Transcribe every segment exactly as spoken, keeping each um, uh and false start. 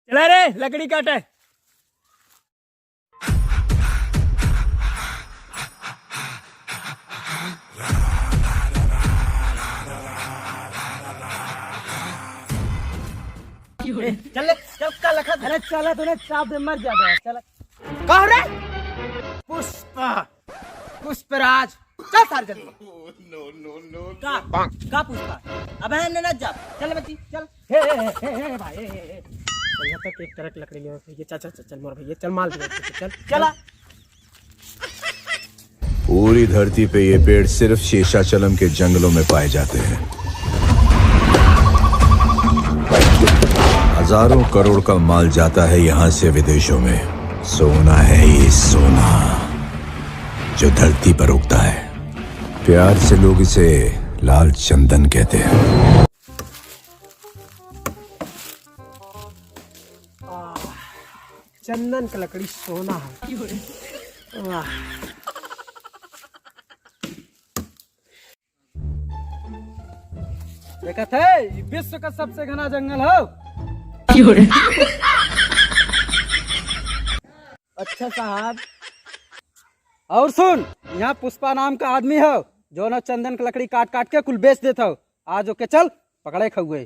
चला रे, लकड़ी काटे। ए, चल ले, चल, का लखत? अरे चला, तूने चाप दे, मर जाबे, चला। का हो रे? पुष्पा, पुष्पराज, चल सारे जल्दी। का? का पुष्पा? अबे एन्ने न जा, चल बच्ची, चल। हे, हे, हे, हे, हे, भाई, हे, हे, हे। चल, यहाँ तक एक तरह की लकड़ी ले आओ, ये चल, चल, चल, चल, मोर भैया, चल, माल दे, चल, चल। चला। पूरी धरती पे ये पेड़ सिर्फ शेषाचलम के जंगलों में पाए जाते हैं। हजारों करोड़ का माल जाता है यहाँ से विदेशों में। सोना है ये सोना, जो धरती पर उगता है। प्यार से लोग इसे लाल चंदन कहते हैं। आह, चंदन का लकड़ी सोना है। वाह। देखत है, ई विश्व का सबसे घना जंगल हो। अच्छा साहब, और सुन, यहाँ पुष्पा नाम का आदमी हो, जौन चंदन का लकड़ी काट काट के कुल बेच देत हो। आज ओके चल, पकड़े खउए।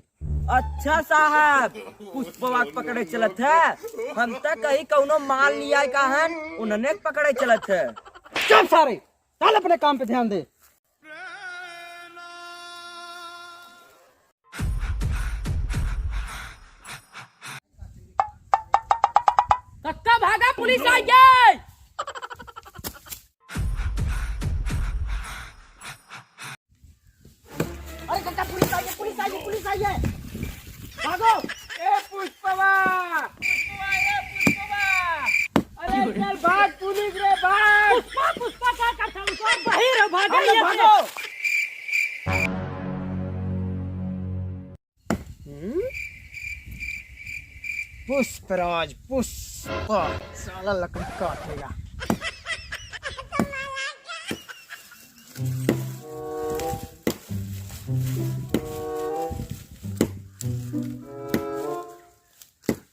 अच्छा साहब, पुष्पवा के पकड़े चलत है, हम त कहीं कौनो माल लियाए का हन, उन्हने के पकड़े चलत है। चुप सारे, चल अपने काम पे ध्यान दे। कक्का भागा, पुलिस आ गई। अरे कक्का, पुलिस आई है, पुलिस आई है, पुलिस आई है। भागो। ए पुष्पवा, पुष्पवा, ए पुष्पवा। अरे चल भाग, पुलिस रे, भाग। पुष्पा, पुष्पा का करता हूँ, तो बहिर हो, भाग अरे यहाँ से। भागो। हम्म? पुष्पराज, पुष्पा, साला लकड़ी काटेगा।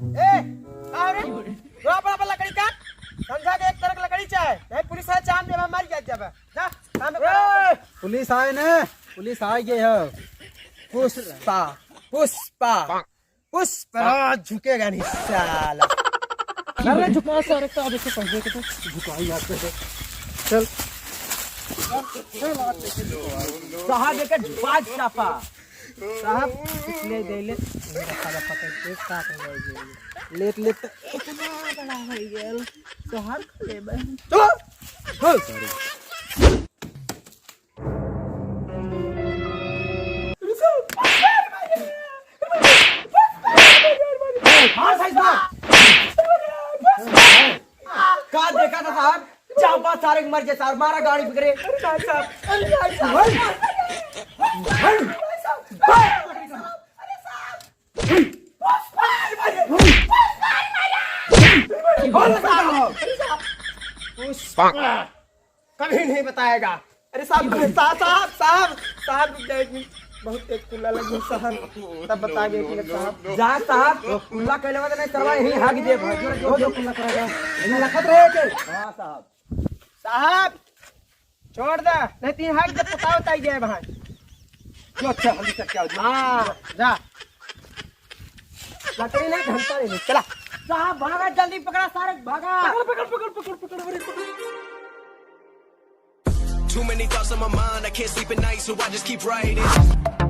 ए, का रे? रो अपन, अपन लकड़ी काट। समझा के एक तरह के लकड़ी चाहे। नहीं, पुलिस आए, चांद देवा, मर जाए जब। जा, काम पे करो। ए, पुलिस आए ने, पुलिस आ गए हो। पुष्पा, पुष्पा, पुष्पराज झुकेगा नहीं साला। अरे झुका सारे, तो अब इसको पहले के तो झुकाई आपको तो। चल। साहब, एक बात चापा। साहब, कुछ ले दे ले। ये रखा, रखा करके काट हो जाएगी। लेट, लेट तो इतना बड़ा हो गया। तो हाथ ले बहन। तो, हो, सॉरी। हाँ, सही बात। का देखा था साहब? चापा सारे के मर गए साहब, मारा गाड़ी पकड़े। अरे भाई साहब, अरे भाई साहब। पुष्पा कभी नहीं बताएगा। अरे साहब, साहब, साहब, साहब, रुक जाओ एक मिनट। बहुत तेज कुल्ला लगी है साहब, तब बताएंगे एक मिनट साहब। जा साहब, कुल्ला कैले वाला नहीं करवा, यहीं हाग दे भाई। जो, जो कुल्ला करेगा, यहीं लखत रहे के। हाँ साहब। साहब, छोड़ दे, नहीं तीन हाथ जब पता होता ही जाए भाई। जो अच्छा, हल्दी करके आओ, जो। हाँ, जा। लकड़ी नहीं, घंटा ले ले, चला। साहब, भागा, जल्दी पकड़ा, सारे भागा। पकड़, पकड़, पकड़, पकड़, पकड़, अरे, पकड़। Too many thoughts on my mind, I can't sleep at night, so I just keep writing.